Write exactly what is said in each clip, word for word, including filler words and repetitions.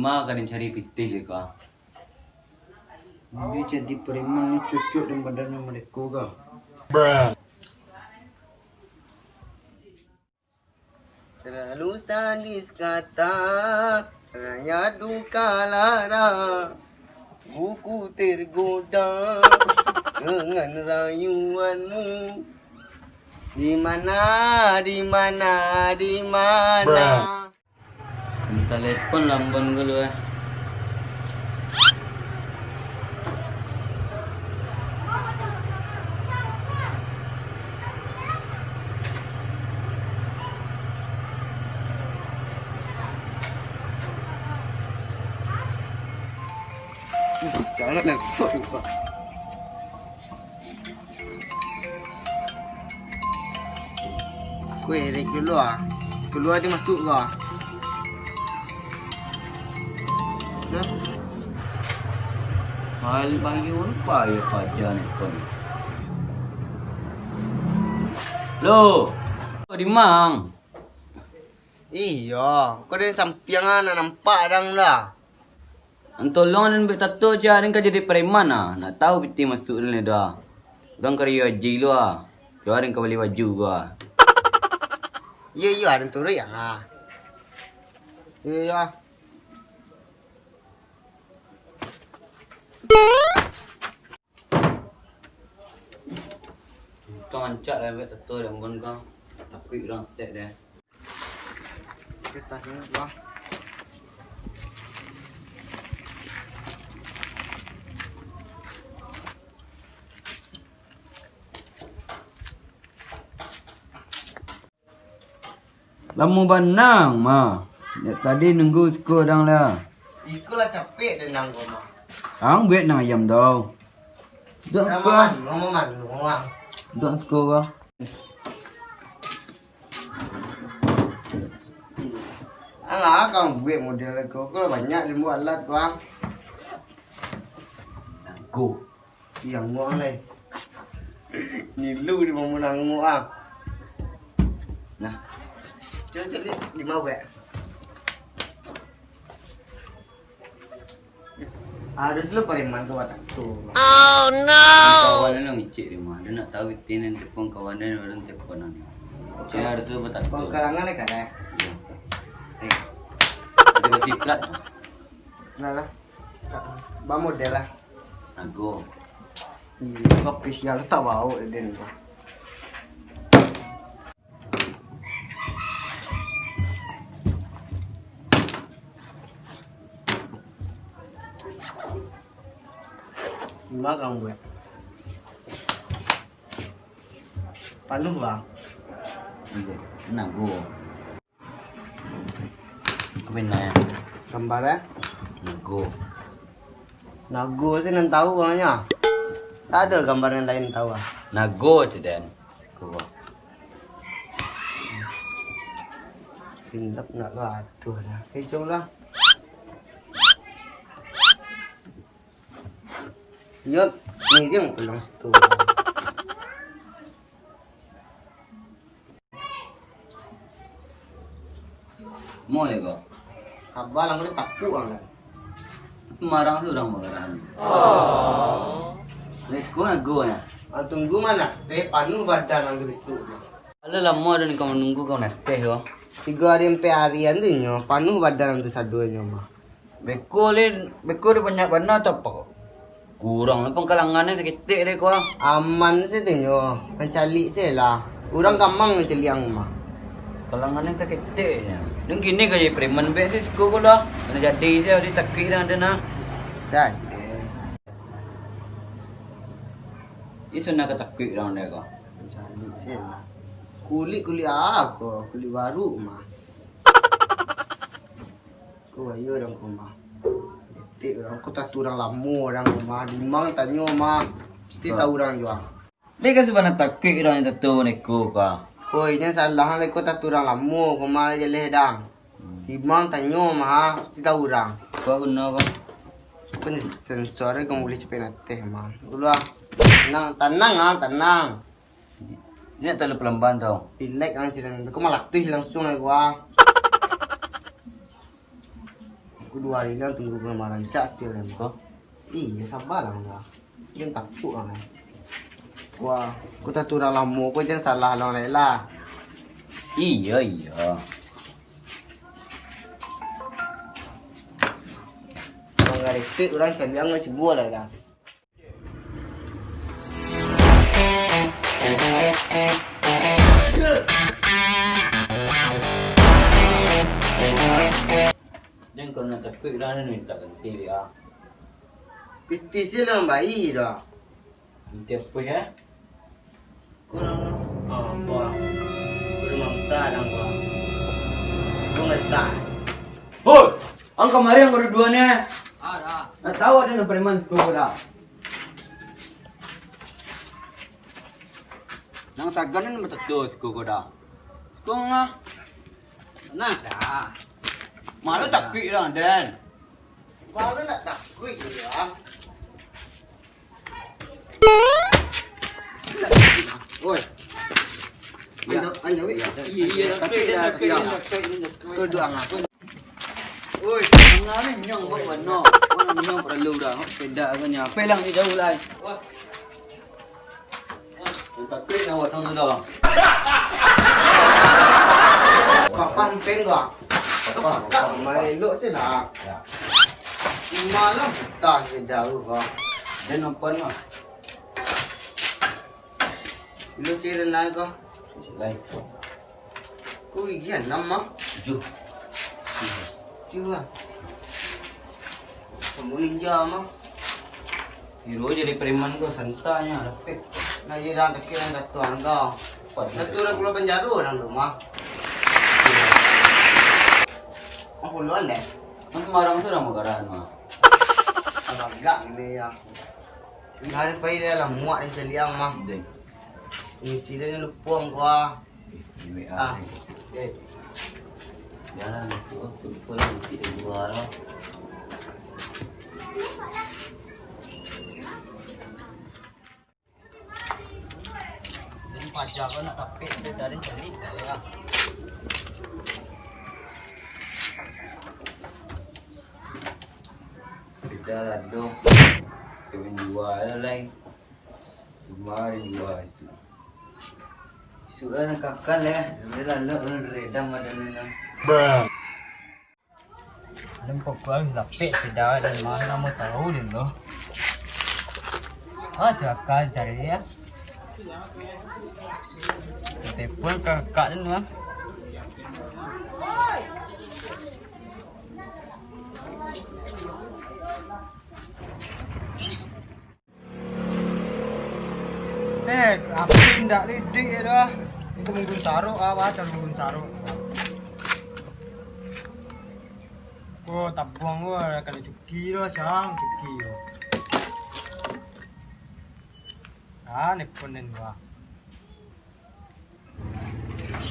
Ma ka den cari pitih dek ka. Dia jadi preman ni cocok dengan badannya mereka ka. Terlalu sadis kata, raya duka lara, buku tergoda dengan rayuanmu. Di mana, di mana, di mana? Telepon lambon ko lu, eh. Sangat nampak, nampak. Kuih, Erik dulu ah. Keluar dia masuk ke ah. Dah. Hal panggil lupa ya paja ni pun. Lo, di mang? Iyo, kau dari sampiang ah, nak nampak dang dah. Ang tolong den buek tato, cah, den ka jadi preman ah. Nak tahu pitih masuk den lai doh. Urang karajo aji lu ah. Doh den ka bali baju ko ah. Iyo, iyo, den turuik ang ah. Iyo, iyo. Untuang rancak lah buek tato di ambon ko. Takuik urang setek deh. Kertas ni, bang. Lamo bana, Ma. Jak tadi nunggu siko dang lah. Iko lah capek den nang ko, Ma. Ang buek nang ayam tau. Duduak siko. Duduak siko, Bang. Alah, kang buek model ko, ko lah banyak den buek alat, Bang. Go. Ih, angok lai. Ngilu di mamun angok ah. Nah. Cubo cari di ma buek. Harus lu pareman ka watak tu. Oh no. Kawan lu ngicik di ma. Dia nak tahu itin yang tepung kawan dia orang tepung nang. Cuma harus lu batak tu. Pangkalangan ni kan eh? Iya. Eh. Ada basi plat. Nah lah. Ba model lah. Nago. Iya, kau pisial tak bau den tu. Makan gue. Panuh, Bang. Iya, nago. Ko bana, yo. Gambar, eh? Nago. Nago se nan tahu, Bang, nyo. Tak ado gambar nan lain tahu, ah. Nago tu, den. Ko. Sindap nak gaduah dah. Hijau lah. Yo, ni dia pulang situ. Mo ya, kau. Sabar lah, boleh tapuk lah kan. Sembarang tu urang marah. Oh. Resiko nago ya. Ah, tunggu ma, teh panuh badan ang tu besok tu. Alah lamo ado ni kau manunggu kau nateh ko. Tigo hari ampek harian tu nyo, panuh badan ang tu sadonyo mah. Beko le, beko le banyak bana tu apo? Kurang le pangkalangan ni saketek deh ko. Aman se tu nyo, mancaliak se lah. Urang kamang mancaliak ang mah. Kalangan ni saketek nyo. Nang kini ka jadi preman bek se siko ko lah. Kana jadi se, ado takuik dah ado nah. Dah. Isu nak ka takuik urang deh ko. Mancaliak se lah. Kulik-kulik ah ko, kulik baru mah. Ko ayo dang ko mah. Etek urang ko tatu urang lamo dang ko mah. Dimang tanyo mah. Mesti tahu urang juo. Dek kan sabana takuik urang yang tatu neko ka. Ko inyo salah leko tatu urang lamo ko mah jaleh dang. Dimang tanyo mah mesti tahu urang. Ko guno ko. Pen sensor ko boleh cepet nateh mah. Dulu ah. Tenang, tanang ah, tanang. Indak talalu palamban tau. Rilek ang cina. Ko malatuih langsung ai gua. Ko duo ari nan tunggu bulan marancak still, kan? Ko? Iyo, saba lah, Bang. Jan takuik, Bang, eh. Wah, ko tatu urang lamo, ko jan salah urang lain lah. Iyo, iyo. Urang garetek, urang caliang, urang cibua lah, dah. Jan, kalau nak takuik, dah, dah minta ganti dia. Pitih se lah bayi dah. Ganti apa, ya? Kurang apa? Kurang mangsa dah gua. Gua ngetak. Hoi! Ang kamari ang baduduan, eh? Ah, dah. Nak tahu ada nak preman situ dah. Nang sagan ni matato siko ko dah. Tungah. Nah, dah. Malu takuik dah, Den. Malu nak takuik dah. Woi. Ya. Anjau, anjau, weh. Ya. Iya, iya, tapi takuik dah, takuik dah, takuik dah. Takuik dah. Tuduh ang aku. Oi, tangah ni nyong buat mano? Orang nyong perlu dah. Sepeda apa ni? Pelang ni jauh lai. Bos. Yang takut nak buat tangah dah. Papan peng kau. Papan, papan. Kau main elok se lah. Ya. Malah kita se jauh kau. Dia nampak mah. Lu ciri naik kau. Lain. Ko gigi anam mah? Tujuh. Tujuh lah. Kamu ninja mah. Hiro jadi preman ko santainya, rapek. Nah, iya dah, kecil yang satu angka. Satu orang keluar penjara orang tu mah. Ang puluhan deh. Ang marang tu dah magarahan mah. Abang gak ini ya. Hari pai dia lah muak dia caliang mah. Deh. Isi dia ni lupong kuah. Ini ah. Eh. Jalan masuk tu pun nanti dia jual lah. Jadi pacar kau nak tapik dia cari cari lah ya. Kita lah doh. Kita menjual lah lain. Rumah dijual itu. Isuak lah nak kakal ya. Dia lalu redam ada nuna. Bruh. Lam pokok harus lapik sepeda dari mana mau tahu dia tu. Ah, silakan cari ya. Telepon kakak tu lah. Eh, api indak lidik je dah. Itu mungkin saruk ah, macam mungkin saruk. Ko tabuang ko, kena cuki tu, siang cuki tu. Ah, ni pun den gua.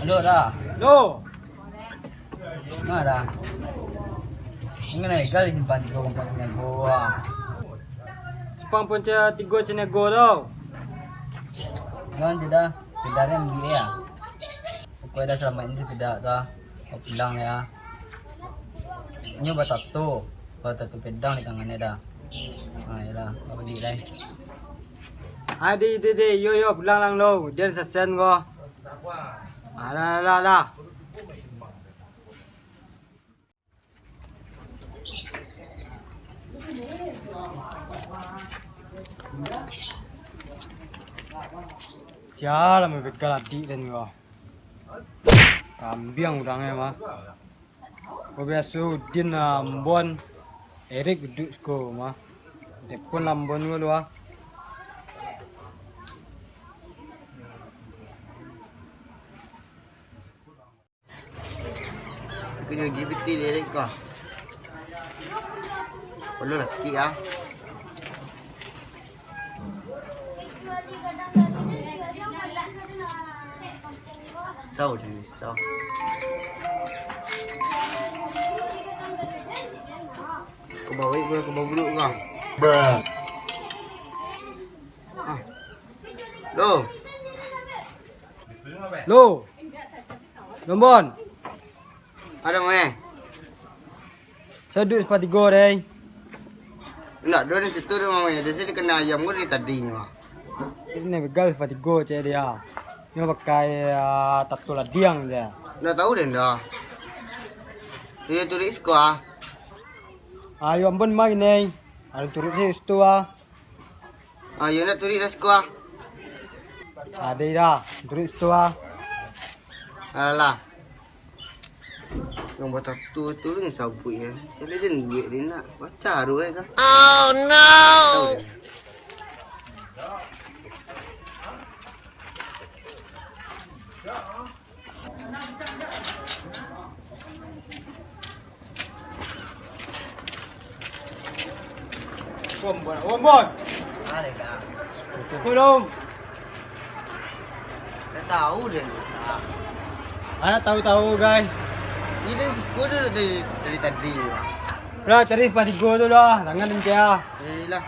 Halo, Da. Halo. Ma, Da? Manga egal disimpan tigo ampek sanego, ah? Simpang pun tigo sanego tu. Jan tu, Da. Pindah ambiak, yo. Pokoknyo, Da, salamaik ni pindah tu, ah. Kau pulang, yo. Inyo batato. Batato pindah di tangan, Da. Ha, iyolah. Kau bali, Da. Adi, di, di, yo, yo, pulang lang lo. Jan sasian ko. Alah, alah, alah. Sia lah mambekal adik den ko. Kambiang udangnyo mah. Ko biaso Udin, ah, Ambon, Erik duduak siko mah. Telepon lah Ambon ko lu, ah. Kena G P T lirik ko. Perlu lah sikit, ah. Risau dia, risau. Kau bawa baik, kau bawa buruk kau. Bruh. Ah. Lo. Lo. Lombon. Ada meh. Saduik sapatigo, deh. Indak doh, di situ doh, Mang. Di sini kena ayam ko dari tadi nyo. Ini begal sapatigo, cek dia. Nyo pakai, ah, tato ladiang dia. Ndak tahu deh, ndak. Iyo, turuik siko, ah. Ayo, ampun, mah, gini. Ayo, turuik siko, ah. Ah, iyo, ndak turuik dah siko, ah. Ado dah, turuik siko, ah. Alah. Yang batatu tu ni sabuik, eh. Jadi dia duit dia nak baca tu, eh, kan. Oh, no! Tahu dia. Bombon, bombon. Tolong. Ndak tahu deh. Mana tahu-tahu, guys. Ini siko dulu dari, dari tadi. Lah, cari sapatigo tu lah. Jangan dia. Iyalah.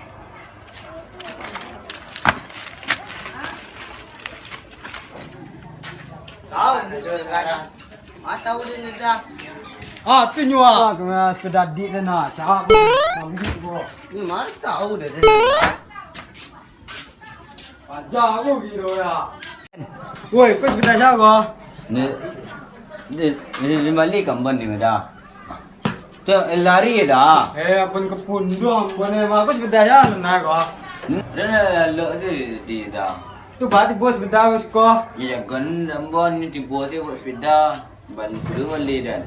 Tahu ni sekarang. Mata udah ni dah. Ah, tu nyo, ah. Kena sepeda adik dia nak. Cak. Ambil tu. Ni mana tahu dia, dia. Aja aku kira ya. Woi, kau sepeda siapa? Ni, ni, ni, ni balik kamban ni dah. Cak, eh, lari dah. Eh, ampun kepunduang, ampun, eh, bagus bedah ya, benar kok. Hmm? Dah, dah, dah, lok tu di dah. Tu bah tibo sebedah, bos ko. Iya, kan, ampun, ni tibo tu buat sepeda. Bantu balik dah.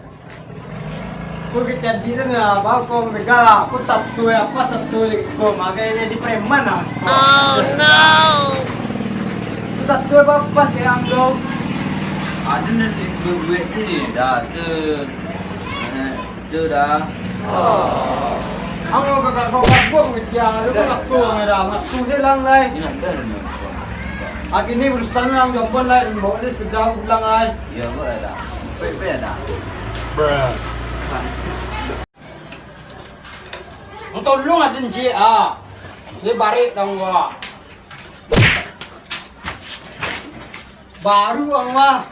Kau kecadi tu ni, abah kau mega, aku tak tu, eh, apa tak tu, kau makai dia di preman lah. Oh, no. Tu tak tu, apa pas kayak ang tu. Ada nanti duit ni dah, tu. Eh, tu dah. Ang kau kakak kau kabur kerja, lu kan aku ang dah, aku je lang lai. Ini ada ni. Hari ni urusan ang jombon lai, bawa dia sepeda pulang lai. Iya, gua ada. Baik-baik ada. Bruh. Ang tolong ada je ah. Dia barik dong gua. Baru ang mah.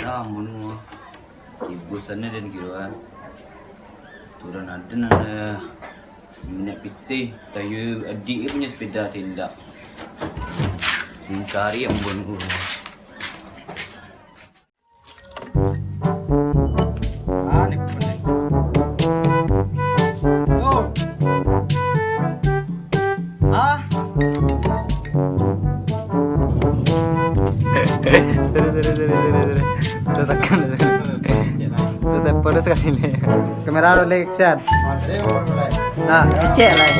Dah, bunuh. Ibu sana dan kira. Turun ada nana minyak pitih. Tayu adik dia punya sepeda tindak. Mencari ambon gua. Ah, ni pun ni. Yo. Ah. Sorry, sorry, sorry, sorry, sorry. Kita tekan. Kita tekan sekali ni. Kamera roll action. Nah, cek lah.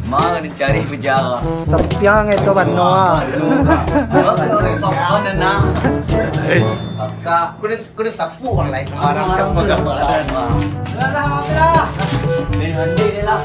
Mau dicari penjara. Sampiang itu bano ah. Mana nak? Kau dah, kau dah tapu orang lain sembarang. Alah, alah. Ni handi ni lah.